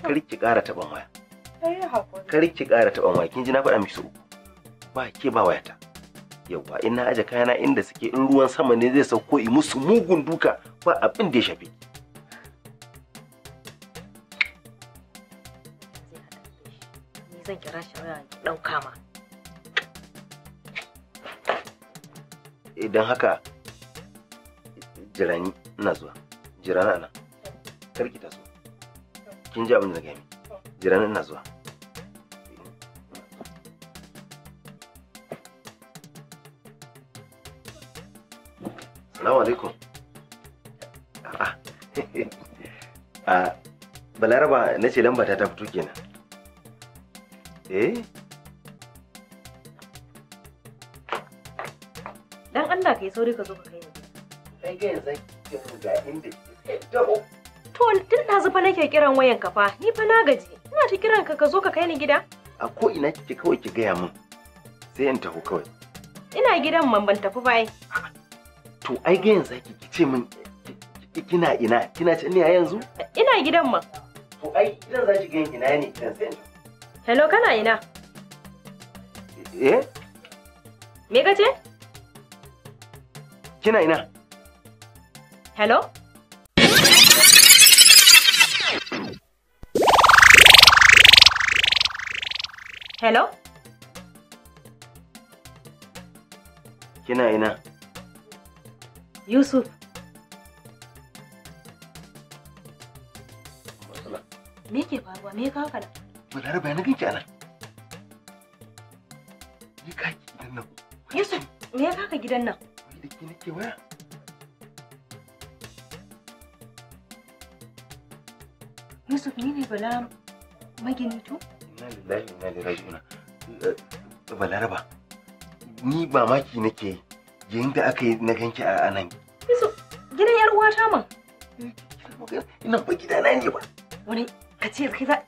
Kar ki ƙara taɓa waya. Kai hakuri. Kar ki ƙara taɓa waya. Kin ji na faɗa miki sau uku. Ba ke ba wayata. Yauwa in na aje kayana inda suke in ruwan sama ne zai sauko yi musu mugun duka ba abin da ya shafe. Ni zan kira shi waya ɗauka ma. Idan haka jirani ina zuwa. Jirana nan. Kar ki taso. Kin ji abin da na gaya miki. Jirani ina zuwa. Assalamu alaikum. A'a. A Balaraba na ce lamba ta fito kenan. Eh? Dan Allah kai sauri ka zo ka kai ni. Ai ga yanzu ki ga inda kike taho. To tun ɗazu fa nake kiran wayan ka fa, ni fa na gaji. Ina ta kiran ka ka zo ka kai ni gida. A ko ina kike kawai ki gaya min. Sai in taho kawai. Ina gidan man ban tafi ba ai. To ai ga yanzu ki ce min kina ina, kina can ne a yanzu? Ina gidan man. To ai gidan za ki ga ina ne gidan sai in tafi. Hello kana ina? Eh? Me kace? Kina ina? Hello? Hello? Kina ina? Yusuf. Me ke faruwa? Me ka kana? Balaraba na ganki anan. Ni ka ki gidan nan. Yusuf, me ya kaka gidan nan? Wai da ke nake waya? Yusuf ni ne Bala magini to? Inna lillahi wa inna ilaihi raji'un. Balaraba, ni mamaki nake yi yanda aka yi na ganki a nan. Yusuf, gidan yar uwata man. Ina ba gidana ne ba. Wani ka ce kai za